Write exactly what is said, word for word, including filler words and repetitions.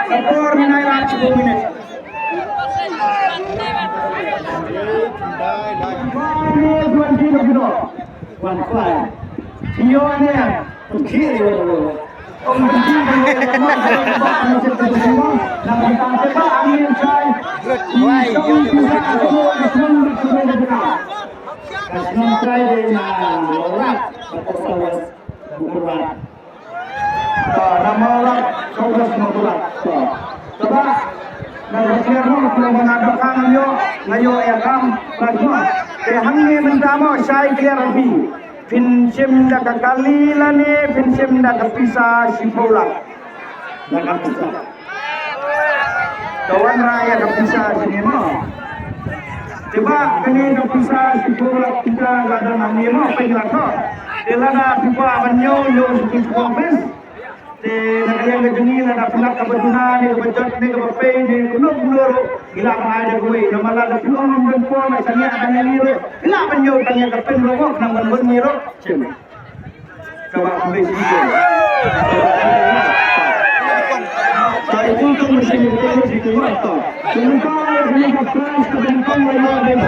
Ka por nine minutes. One five. Io ne. Ka, namar ka, ka, ka, ka, ka, na ka tiar mo, ka, mo na dohkha nga ïoh, nga ïoh ïa kam, ka, mo. Te hangne mynta mo, shai clear phi. Phin shim da ka kali lane, phin shim da ka pisa shiphew lak. Da ka pisa. Ka wanrah ïa ka pisa shane mo. Te ba kane ka pisa shiphew lak kita ka don hangne mo, peit la to. Te lada phi kwah ban ñiew, ñiew sha ki post office. Te na ka liang ka jong ngi lada phi lap kaba duna ne kaba jot ne kaba pei ne kumno kumno ruh, ngi lah ban ai da kawei. Namar lada phi ong ym don por, ma sangeh ban ïa ngi ruh, phi lah ban ñiew tang ïa ka pin ruh mo, khnang ban bun ngi ruh. Shim. Kaba khublei shibun. Ka itu tu mesti kita mesti kita. Sementara ini ka prize ka bentang lama dan